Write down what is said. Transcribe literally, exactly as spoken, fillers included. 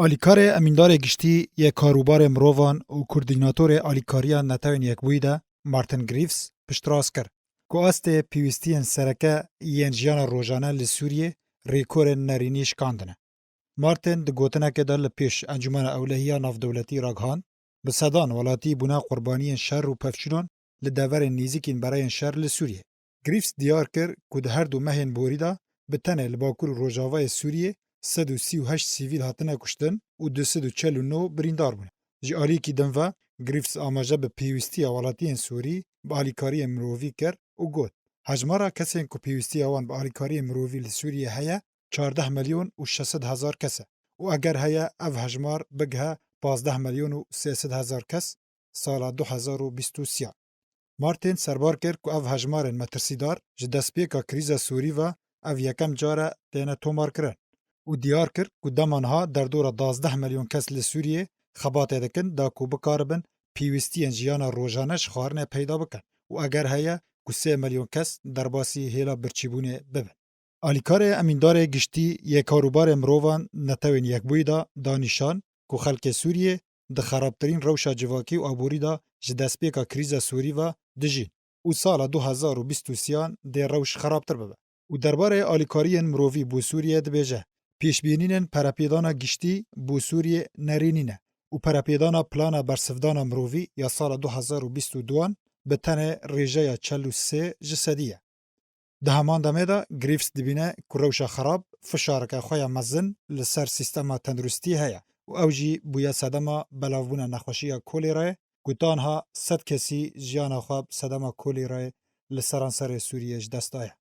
Alîkarê Emîndarê Giştî yê Karûbarê Mirovan û Koordînatorê Alîkariya Netewên Yekbûyî de Martin Griffiths piştrast kir ku astê pêwîstiyên sereke yên jiyana rojane li Sûriyê rêkorên nerînî şikandine. Martin di gotinekê de li pêş Encûmena Ewlehiya Navdewletî ragihand, bi sedan welatî bûne qurbaniyên şer û pevçûnan li deverên nêzîkîn bereyên şer li Sûriyê. Griffiths diyar kir ku di her du mehên borî de bi tenê li Bakur û Rojavayê Sûriyê sed û sî û heşt sivîl hatine kuştin û du sed û çel û neh birîndar bûne. Ji aliyekî din ve Griffiths amaje bi pêwîstiya welatiyên Sûrî bi alîkariyên mirovî kir û got, hejmara kesên ku pêwîstiya wan bi alîkariyên mirovî li Sûriyê heye çardeh milyon û şeş sed hezar kes e û eger heye ev hejmar bigihe pazdeh milyon û sê sed hezar kes sala du hezar û bîst û sêyan. Martin serbar kir ku ev hejmarên metirsîdar ji destpêka krîza Sûrî ve ev yekem car e têne tomarkirin û diyar kir ku dema niha derdora duwazdeh milyon kes li Sûriyê xebatê dikin da ku bikaribin pêwîstiyên jiyana rojane ji xwarinê peyda bikin û eger heye ku sê milyon kes derbasî hêla birçîbûnê bibin. Alîkarê Emîndarê Giştî yê Karûbarê Mirovan Netewên Yekbûyî de da nîşan ku xelkê Sûriyê di xerabtirîn rewşa civakî û aborî de ji destpêka krîza Sûrî ve dijîn û sala du hezar û bîst û sêyan dê rewş xerabtir bibe. Û derbarê alîkariyên mirovî bo Sûriyê dibêje, pêşbînînên perepêdana giştî bo Sûriyê nerînî ne û perepêdana plana bersivdana mirovî ya sala du hezar û bîst û duan bi tenê rêjeya çel û sê ji sedî ye. Di heman demê de Griffiths dibîne ku rewşa xerab fişareke xwe ya mezin li ser sîstema tenduristî heye û ew jî bûye sedema belavbûna nexweşiya kolêrayê ku tanha sed kesî jiyana xwe bi sedema kolêrayê li seranserê Sûriyê ji dest daye.